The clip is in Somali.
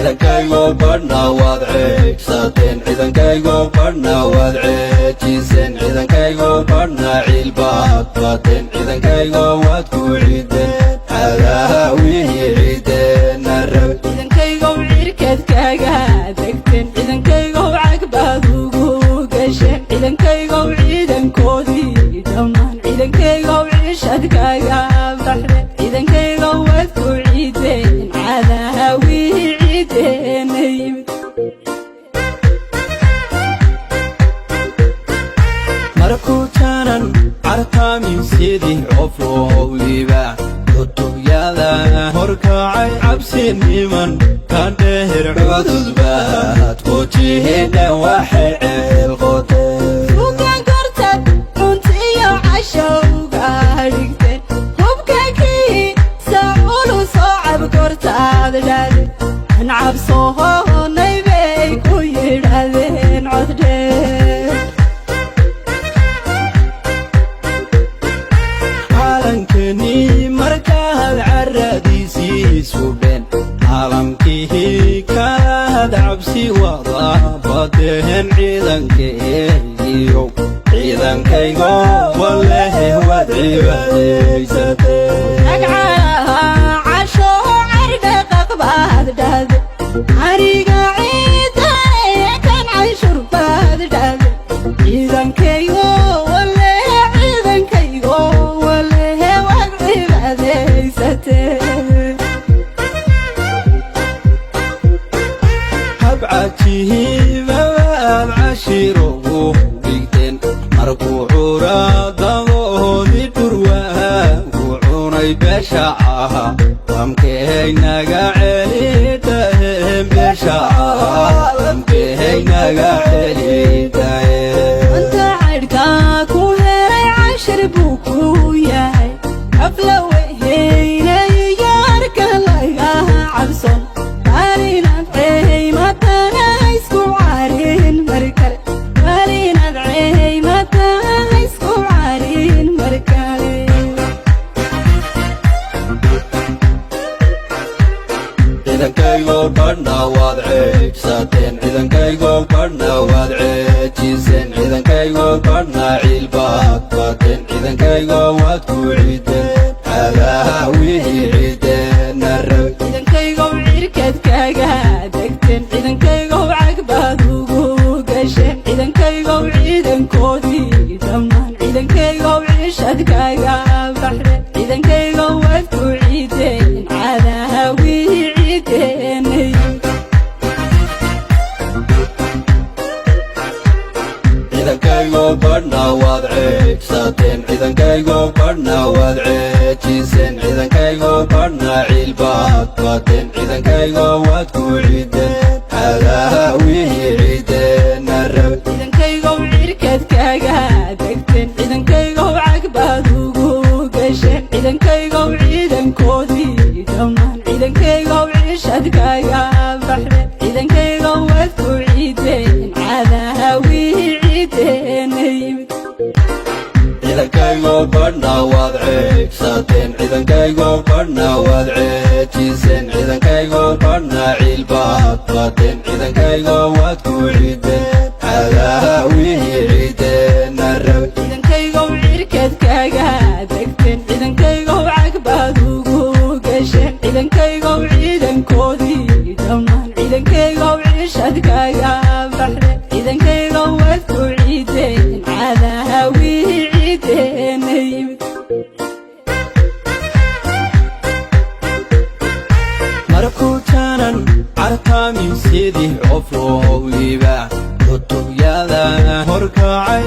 Ciidankaygo badhna waad ceejsateen, ciidankaygo badhna waad ceejiseen, ciidankaygo badhna ciilbaad bateen, ciidankaygo waad ku ciideen cadaawihii ciideenna rab. Ciidankaygow cirkaad kaga degteen, ciidankaygow cagbaad ugu gasheen, ciidankaygow ciidankoodii dhammaan, ciidankaygow cishad kaga baxdeen, ciidankaygow waad ku ciideen cadaawihii ciideena yimid. Markuu jaanan cartaamin sidii coflowliba cutubyada horkacay cabsi niman ka dheher cududbaad ku jihidhen waxay ceel qoteen. Hubka gortad cuntiyo cashowga dhigteen, hubka kii saculu soo cab gortaad dhahde, an cabsoonay bay ku yidhaahdeen coddheer. Caalankeenii markaad caradiisii sudheen, caalamkii kalaad cabsi wada badeen, ciidankeygiyo ciidankaygo walehe waad cibaadaysateen. Agcalaha casho cardhaqaq baad dhahde, cariga ciidane kan canshur baad dhahde, ciidankaygo walehe, ciidankaygo walehe waad cibaadaysatee. Habcajihiibabaad cashirogu dhigteen markuu curaadadoodii dhurwaagu cunay beesha aha lamkehaynaga celidaheen, beesha aha lamkehaynaga celidaheen. Anta caydhkaa ku helay cashir buu ku yahay, aflaweheynayaarka laga cabson maalinaad ceymatana isku carin mar kale, maalinaad ceymatana isku carin mar kale. Ciidankaygo badhna waad ceejsateen, ciidankaygo badhna waad ceejiseen, ciidankaygo badhna ciilbaad bateen, ciidankaygo waad ku ciideen cadaawihii ciideenna rab. Ciidankaygow cirkaad kaga degteen, ciidankaygow cagbaad ugu gasheen, ciidankaygow ciidankoodii dhammaan, ciidankaygow cishad kaga baxdeen, ciidankaygow waad ku ciideen cadaawihii ciideena yimid. Ciidankaygo badhna waad ceejsateen, ciidankaygo badhna waad ceejiseen, ciidankaygo badhna ciilbaad bateen, ciidankaygo waad ku ciideen cadaawihii ciideenna rab. Ciidankaygow cirkaad kaga degteen, ciidankaygow cagbaad ugu gasheen, ciidankaygow ciidankoodii dhammaan, ciidankaygow cishad kaga baxdeen, ciidankaygow waad ku ciideen cadaawihii ciideena yimid. Ciidankaygo badhna waad ceejsateen, ciidankaygo badhna waad ceejiseen, ciidankaygo badhna ciilbaad bateen, ciidankaygo waad ku ciideen cadaawihii ciideenna rab. Ciidankaygow cirkaad kaga degteen, ciidankaygow cagbaad ugu gasheen, ciidankaygow ciidankoodii dhammaan, ciidankaygow cishad kaga baxdeen, ciidankaygow waad ku ciideen cadaawihii ciideena yimid. Markuu jaanan cartaamin sidii coflowliba cutubyada horkacay.